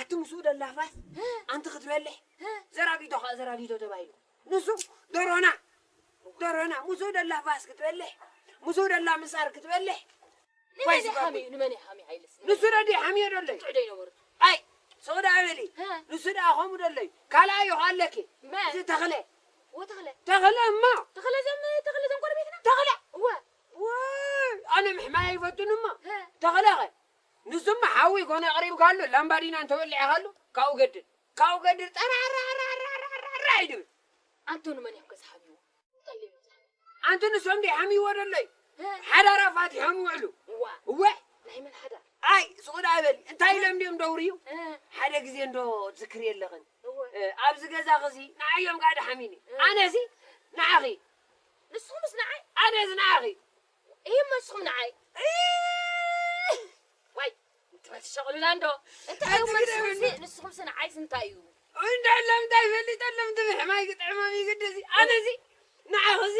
ኣቲ ምስኡ ደላ ፋስ ኣንቲ ክትበልሕ ዘራጊቶ ከዓ ዘራጊቶ ተባሂሉ። ንሱ ደሮና ደሮና ምስኡ ደላ ፋስ ክትበልሕ ምስኡ ደላ ምሳር ክትበልሕ ንመን ይሓምዩ ንመን ይሓምዩ ኣይልስ ንሱ ደዲ ሓምዮ ደለይ ትዕደይ ነበሩ ኣይ ሰው ደኣ በሊ ንሱ ደኣ ከምኡ ደለይ ካልኣ እዩ ኣለኪ መን እዚ ተኽለ ወተኽለ ተኽለ እማ ተኽለ ዘም ተኽለ ዘም ጎረቤትና ተኽለ እወ ወይ ኣነ ምሕማይ ኣይፈቱን እማ ተኽለ ኸ ንሱማ ሓዊ ኮነ ኣቕሪብካሉ ላምባዲና እንተበሊዕካሉ ካብኡ ገድል ካብኡ ገድል ጠራራራራራራ ይድብል ኣንቶኒ መን እዮም ከዝሓምዎ እንታይ ኢለ እዮም ዝሓምዎ ኣንቲ ንሶም ዲ ሓሚዎ ደለይ ሓዳራ ፋቲሖም ይውዕሉ እዋ እወ ናይ መን ሓዳር ኣይ ስቑዳ በል እንታይ ኢሎም ድዮም ደውርዩ ሓደ ግዜ እንዶ ትዝክር የለኽን ኣብዚ ገዛ ኽዚ ንዓዮም ጋዳ ሓሚኒ ኣነዚ ንዓኺ ንስኹምስ ንዓይ ኣነዚ ንዓኺ ይህ መስኹም ንዓይ ዋይ እንትበል ትሸቕሉና እንዶ እንታይ እዩ መስኹምሲ ንስኹምሲ ንዓይስ እንታይ እዩ እንዳሎም እንታይ ፈልጠሎም ትብሕማይ ግጥዕሞም ይግድሲ ኣነዚ ንዓኽዚ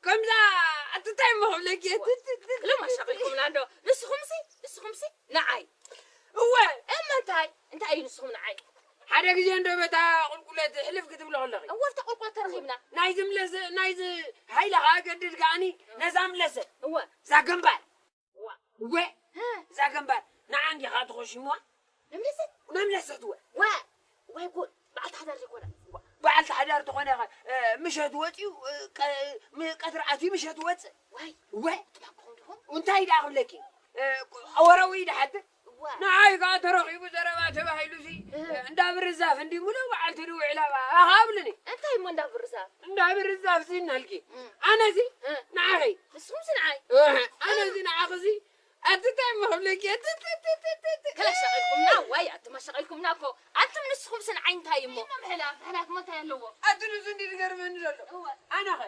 ከምዛ ኣትታይ መኽብለኪ ክሎም ኣሻቒልኩምና እንዶ ንስኹምሲ ንስኹምሲ ንዓይ እወ እመንታይ እንታይ እዩ ንስኹም ንዓይ ሓደ ግዜ እንዶ በታ ቁልቁለት ሕልፍ ክትብሎ ከለኺ እወ ብታ ቁልቁለት ተረኺብና ናይዚ ምለሰ ናይዚ ሃይለ ከዓ ገድድ ከዓኒ ነዛ ምለሰ እወ እዛ ገምባር እወ እዛ ገምባር ንዓ እንዲኻ ትኾሽምዋ መምለሰት መምለሰት እወ ዋ ወይ ጉድ በዓልቲ ሓዳር ዘይኮነ በዓልቲ ሓዳር ተኾነ ምሸት ወፂኡ ቀትሪ ኣትዩ ምሸት ወፅእ ዋይ እወ ትባክኹም ድኹም እንታይ ደኣ ክብለኪ ወረዊ ድሓትር ንዓይ ከዓ ተረኺቡ ዘረባ ተባሂሉ ሲ እንዳ ብርዛፍ እንዲ ሙሉእ በዓልቲ ድውዕላ ኣኻብልኒ እንታይ እሞ እንዳ ብርዛፍ እንዳ ብርዛፍ ሲ እናልኪ ኣነዚ ንዓኸይ ንስኹም ሲ ንዓይ ኣነዚ ንዓኽዚ ኣትታይ መኽብለኪ ከላ ሸቂልኩምና ዋይ ኣትማ ሸቂልኩምና እኮ ኣንቱም ንስኹም ሲ ንዓይ እንታይ እሞ ምሕላት ምሕላት ሞ እንታይ ኣለዎ ኣቲ ንሱ እንዲ ዝገርመኒ ዘሎ ኣነኸ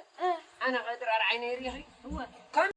ኣነኸ ድራር ዓይነይ ሪኺ